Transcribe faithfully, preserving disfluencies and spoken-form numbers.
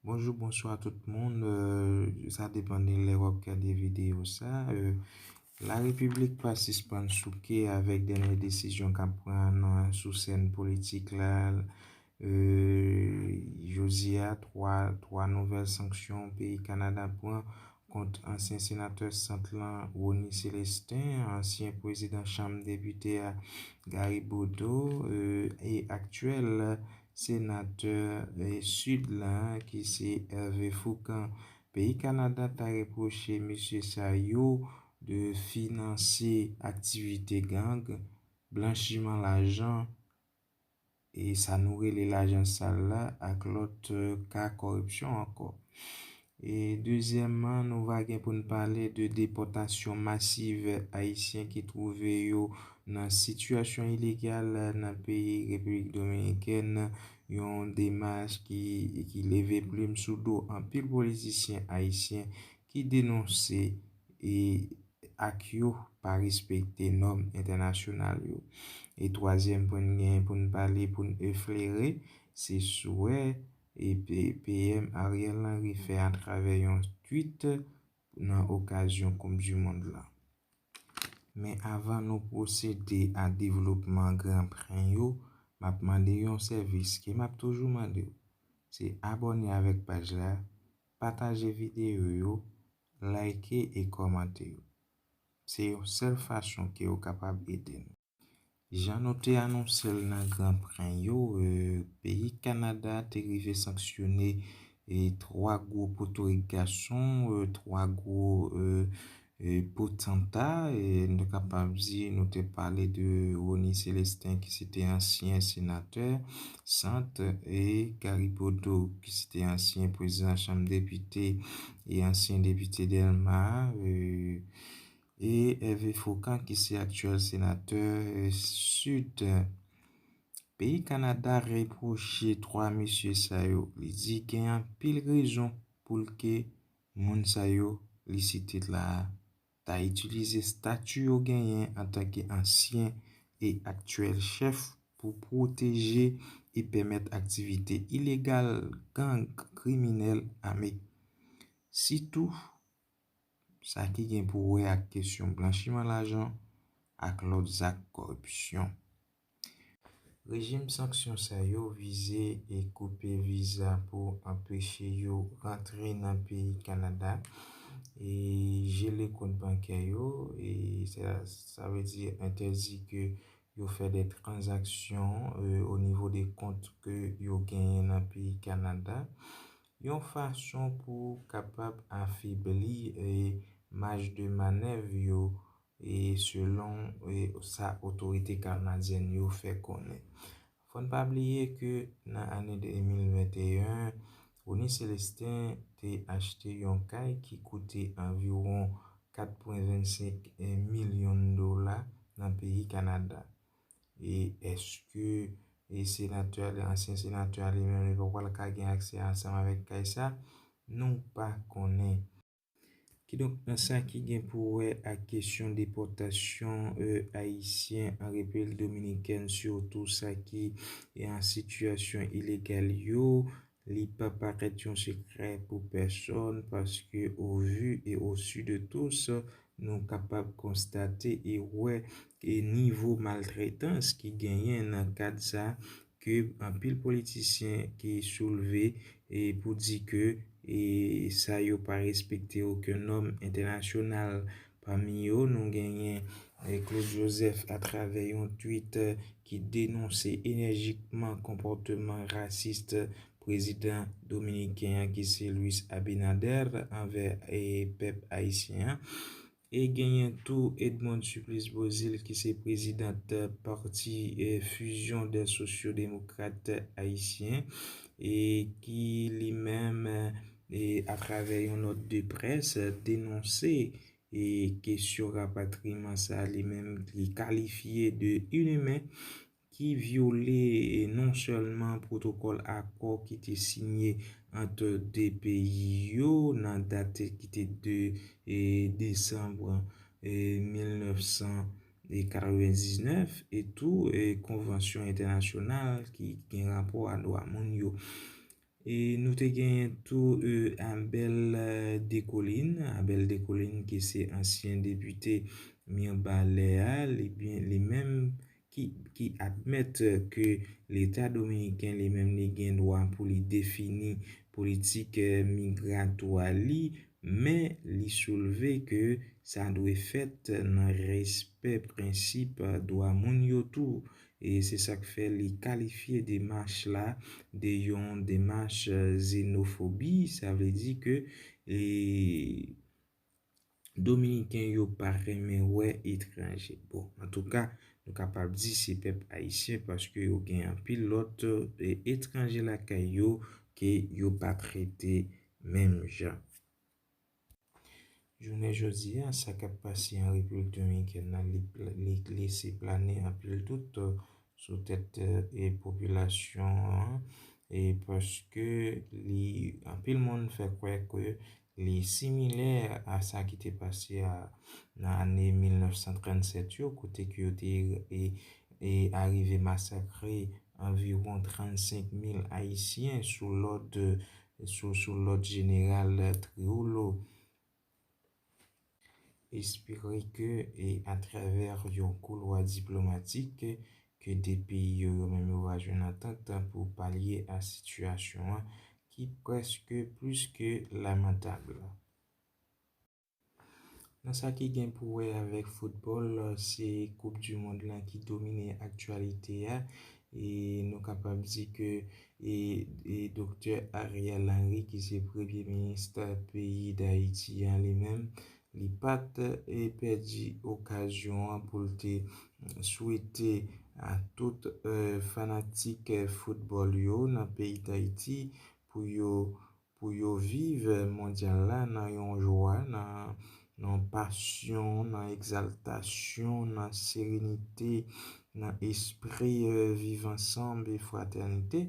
Bonjou, bonswa tout moun. Euh, sa depann de lè w ap gade videyo sa. Euh, Larepiblik pa sispann souke avèk dènye desizyon k ap pran nan, sou sèn politik la. Euh, jodi a, twa, twa nouvèl sanksyon peyi Kanada pran kont ansyen senatè Sant lan, Rony Célestin, ansyen prezidan Chanm Depite a, Gary Bodeau, euh, e aktyèl senatè, eh, Sid la, ki se Hervé Fourcand. Peyi Kanada ta repwoche mesye sa yo de finanse aktivite gang, blanchiman lajan, e sa nou rele lajan sal la, ak lòt, eh, ka kòripsyon ankò. E dezyèmman, nou va gen pou n pale de depòtasyon masiv Ayisyen ki twouve yo nan sitiyasyon ilegal nan peyi Repiblik Dominikèn, yon demach ki, ki leve plim sou do anpil politisyen ayisyen ki denonse e ak yo pa respekte nòm entènasyonal yo. E twazyèm pwen n gen pou n pale, pou n eflere, se swè e P-, P M Ariel Henry fè atravè yon tweet nan okazyon Koup di Mond la. Men avan nou pwosede a devlopman gran pwen yo, m ap mande yon sèvis ke m ap toujou mande w. Se abòne avèk paj la, pataje videyo yo, like e kòmante yo. Se yon sèl fason ke w kapab ede nou. Jan nou te anonse l nan gran pwen yo, eh, peyi Kanada te rive sanksyone, eh, twa gwo potorik gason, eh, twa gwo, eh, eh, potanta, eh, nou kapab di, nou te pale de Rony Célestin, ki se te ansyen senatè Sant, e Gary Bodeau, ki se te ansyen prezidan Chanm Depite e ansyen depite Dèlma, eh, e Hervé Fourcand, ki se aktyèl senatè, eh, Sid. Peyi Kanada repwoche twa mesye sa yo. Li di gen anpil rezon pou l ke moun sa yo li site la a ta itilize stati yo genyen antanke ansyen e aktyèl chèf pou pwoteje e pèmèt aktivite ilegal gang kriminèl ame. Sitou, sa ki gen pou wè ak kesyon blanchiman lajan ak lòt zak kòripsyon. Rejim sanksyon sa yo vize e koupe viza pou anpeche yo rantre nan peyi Kanada, e jele kont bankè yo, e sa, sa vle di entèdi ke yo fè de tranzaksyon, eh, o nivo de kont ke yo genyen nan peyi Kanada. Yon fason pou kapab afebli, eh, maj de manèv yo, e selon, eh, sa otorite kanadyèn yo fè konnen. Fò n pa bliye ke nan ane de mil venteyen, Rony Célestin te achte yon kay ki koute anviwon kat pwen vennsenk milyon dola nan peyi Kanada. E èske, e senatè, ansyen senatè a li menm, li pa pral ka gen aksè ansanm avèk kay sa? Nou pa konnen. Kidonk, nan sa ki gen pou wè ak kesyon depòtasyon, eh, ayisyen an Repiblik Dominikèn, sitou sa ki, eh, an sitiyasyon ilegal yo, li pa parèt yon sekrè pou pèsonn, paske au vu et au su de tous, nou kapab konstate e wè e nivo maltretans ki genyen nan kad sa, ke anpil politisyen ki soulve e pou di ke e sa yo pa respekte okenn nòm entènasyonal. Pami yo, nou genyen, eh, Claude Joseph atravè yon tweet, eh, ki denonse enèjikman konpòteman rasis prezidan dominiken an, ki se Luis Abinader, anvè, eh, pèp ayisyen an. E genyen tou Edmonde Supplice Beauzile, ki se prezidan pati, eh, Fusion des Sociaux-Démocrates Haïtiens, e ki li menm, eh, atravè yon nòt de près, denonse e kesyon rapatriman sa, li menm li kalifye de inhumain, ki vyole, e, non sèlman pwotokòl akò ki te sinye ant de peyi yo nan dat ki te de, e, desanm, e, mil nèf san katrevendiznèf, e tou, e, konvansyon entènasyonal ki gen rapò a dwa moun yo. E nou te genyen tou e, Abel e, Descollines. Abel Descollines ki se ansyen depite Mibalè a, li byen, li menm ki, ki admèt ke Leta dominiken li menm li gen dwa pou li defini politik e, migratwa li, men li soulve ke sa dwe fèt nan respè prensip dwa moun yo tou. E se sa k fè li kalifye demach la de yon demach e, zenofobi. Sa vle di ke e, Dominiken yo pa renmen wè etranje. Bon, antouka, nou kapab di se pèp ayisyen paske yo gen anpil lòt e, etranje lakay yo ke yo pa trete menm jan. Jounen jodi a, sa k ap pase an Repiblik Dominikèn nan, li, li lese plane anpil dout sou tèt e, popilasyon an, e paske li, anpil moun fè kwè ke li similè a sa ki te pase a, nan ane mil nèf san trannsèt yo, kote ke yo te e, e arive masakre anviwon trannsenk mil Ayisyen sou lòd, sou, sou lòd jeneral Triolo. Espere ke, e atravè yon koulwa diplomatik, ke de peyi yo, yo menm yo va jwenn antant pou palye a sitiyasyon an ki prèske plis ke lamantab. Nan sa ki gen pou wè avèk foutbòl, se Koup di Mond lan ki domine aktyalite a. E nou kapab di ke e, e Doktè Ariel Henry, ki se premye minis peyi Dayiti a, li menm, li pa t e, pèdi okazyon an pou l te swete a tout e, fanatik e, foutbòl yo nan peyi Dayiti pou yo, pou yo viv mondyal la nan yon jwa, nan, nan pasyon, nan egzaltasyon, nan serenite, nan espri e, viv ansanm e fratènite.